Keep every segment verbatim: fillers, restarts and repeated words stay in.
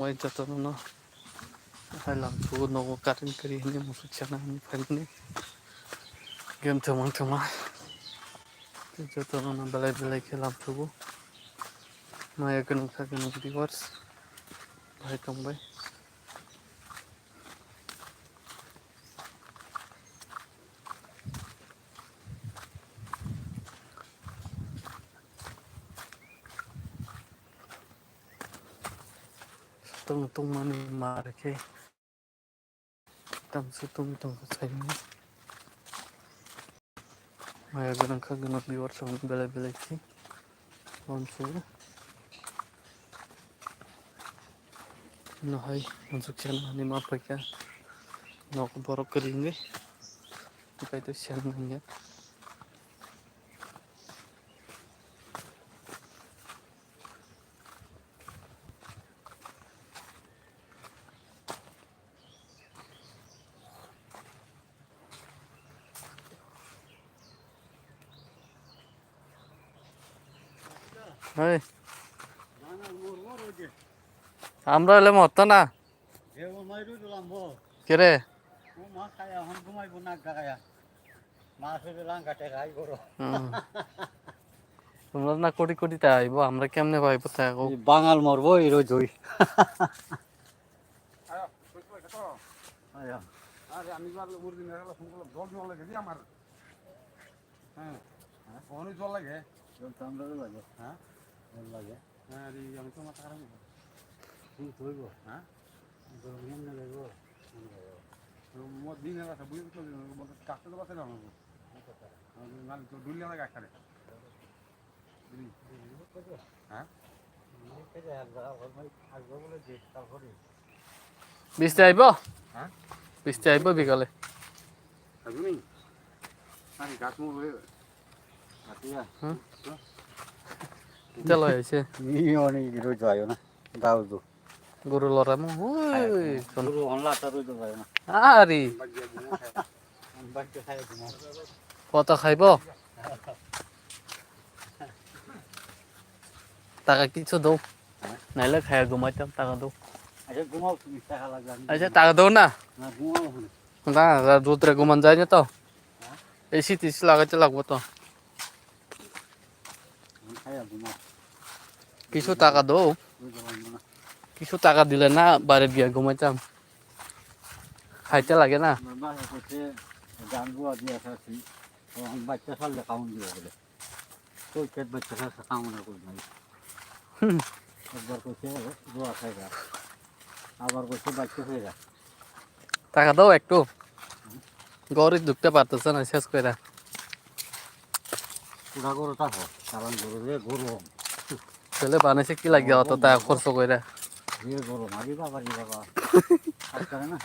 Wai jotono no hai lamsugo nogo current kwrwi hwnwi musuk sana hwnwi phaimani game thwngmang thwngma. Jotono no belai belai khe lamsugo. Maya gwnang kha gwnang viewers. Bahai tongbai. Tong tongmani mar khe tamsa tong tong kha saimani. Maya gwnang kha gwnang viewers rok belai belai khe. Bonsu no hai unsuk sana ni ma paikha nok borok kwrwi wngwi kaitor sana nangya. Hey. Amra le motta na. Kere? Hmm. Tumra na koti koti ta aibo, amra kemne paibo ta ko. Bangal morbo iro joi. Ayo, koi koi khato. Ayo. Are ami bar lo urdi mera lo phone lo dol dol lage di amar. Heh. Heh? Ono jol lage? Jol to amra lo lage. Heh? Jol lage. Heh, di ami to mata kharam. Phone koibo. Heh? Jol ngen na lego. Mo din na sa bui to mo kaste to basa na mo. Ngal to dul na lage akhare. Bisti aibo? Hah? Bisti aibo bikale. Aguni. Ani gas mo re. Atia. Hmm? Chalo aise. Ni oni giro jayo na. Dau du. Guru lora mo. Hui. Guru onla ta ru jayo na. Ari. Kota khaibo? Taka kichu do. Naile khaya gumai tam taka do. Acha gumau sumi taka lagani. Acha taka do na? Na gumau hunu. Na, na, dudre guman jai to. Ha? Esi tisi lagai te lagbo to. Khaya gumau. Kisu taka do. Ui gumau mana. Kisu taka dile na bare biya gumai tam. Khaite lage na? Mama koise janbu adia sa si. Ko ang bachcha sal de kaun diya bole. Koi khet bachcha sal sa kaun na koi nai. Hmm. Ekbar koise dua khaira. Abar koise bachcha khaira. Taka do ektu. Gori dukte parto sa na ses koira. Pura goro ta ho. Kalan goro re goro. Tele banaise ki lagya oto ta khorso koira. Ye goro mari baba re baba. Askare na.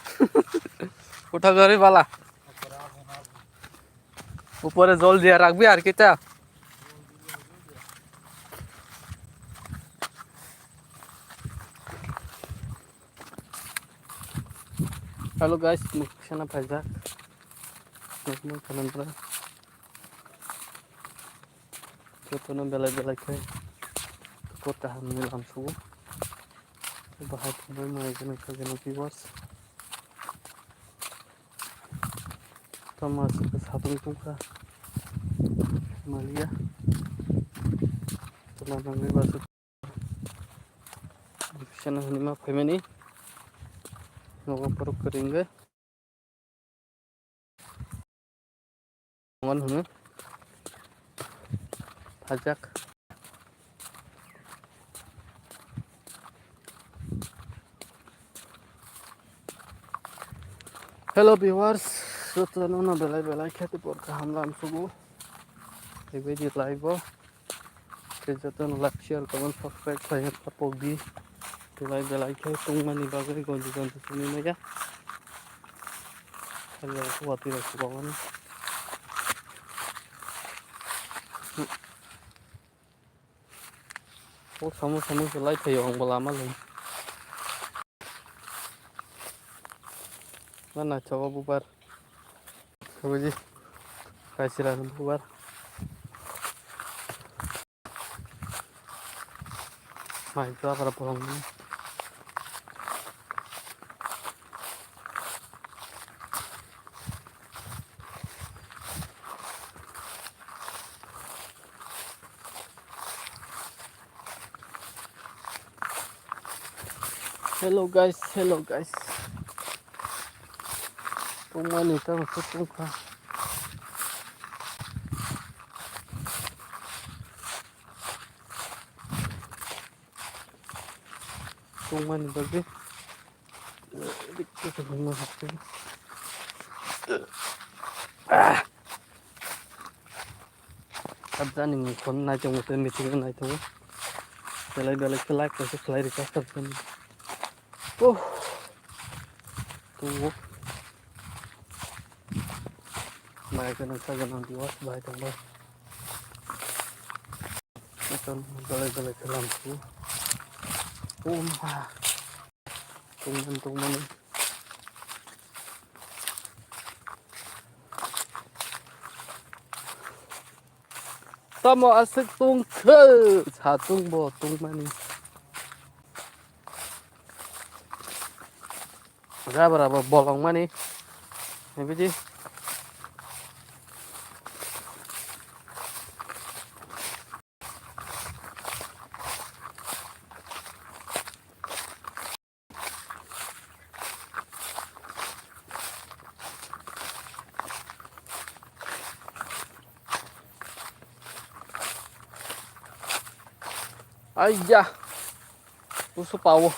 Utha gori bala. Upore jol diya rakbi ar kita. Hello guys, muk sana phaijak. Muk muk khanandra. Jotono belai belai khe kota hamni lamsugo. Bahai thangbai maya gwnang kha gwnang viewers. Tama aswk khe satung tungkha. Maliya. Tama nangwi basu. Sana hwnwi ma phaimani. Nogo borok kwrwi wngwi. Wan hwnwi phajak. Hello viewers, jotono no belai belai khe tei borok kaham lamsugo. Tei video live o. Tei jotono like, share, comment, subscribe khlai tapok di. Belai belai khe tongmani bagwi gonji gonji simi maya. Hello, watwi rok kwbangma. O samo samo se lai phaio ang bo lama le. Na na chawa bubar. Buji. Kaisira bubar. Mai to abra bolong ni. Hello guys, hello guys. Tongmani tamo se tongkha. Tongmani bagwi. Ah. Sabjani mung phone naitongo tei meeting o naitongo. Belai belai khe like kaisa khlai rwkha sabjani. Oh. Tongo. Mai kheno saganang diwa bai tongbai. Belai belai khe lamsu. Oh ma. Tongmani tongmani. Tamo aswk tongkhe, satung bo tongmani. Jabra bo bolongmani. Bidi. Aiya. Usu pawo.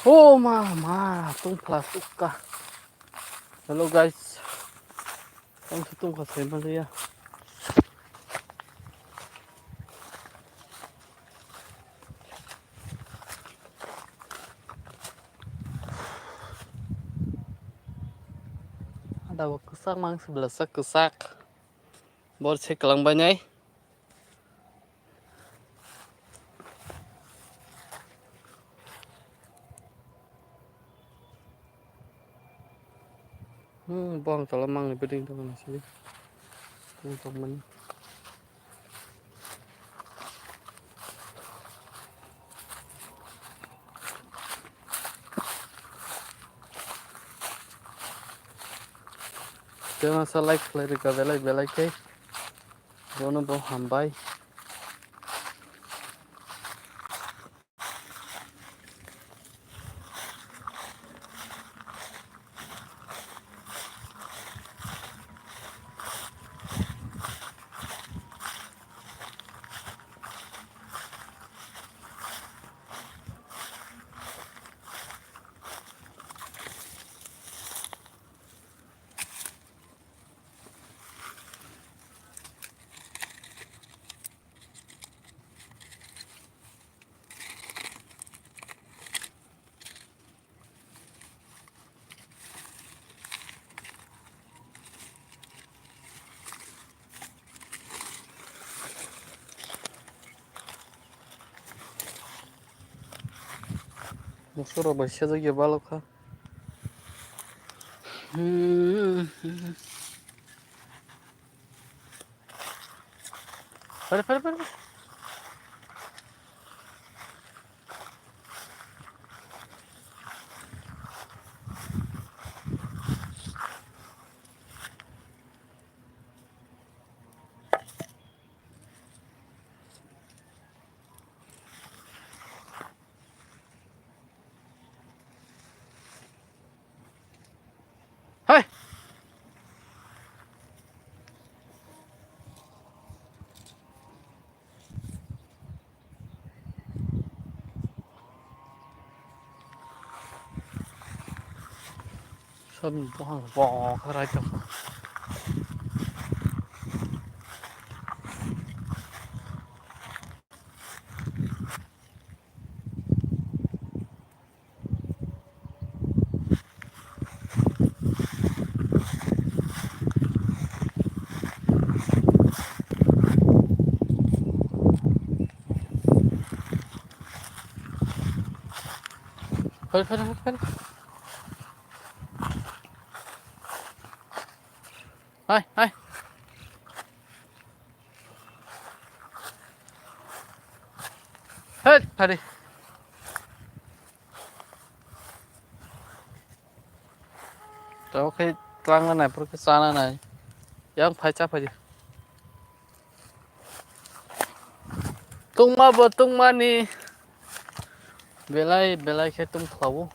Oh ma ma, tung plastik ka. Hello guys. Ang tutung ka sai ma ya. Ada bo kwsak mang se belasa kwsak. Bor se kwlangbainai. Hmm, bong tala mangni building dong nasi. Tong tong mani. Tei masa like khlai rwkha belai belai khe. Bono bo hambai. Musurok bai sejak ya balok kha. Hmm. Pare, pare, pare. Hai. Sab bohang bo kharai tong. Phai, phai, phai, phai. Hai, hai. Hei, phari. Tao khe twlangna nai, phuru khe chana nai. Yang phai cha phai di. Tungma bo tungmani. Belai, belai khe tungkhlawo.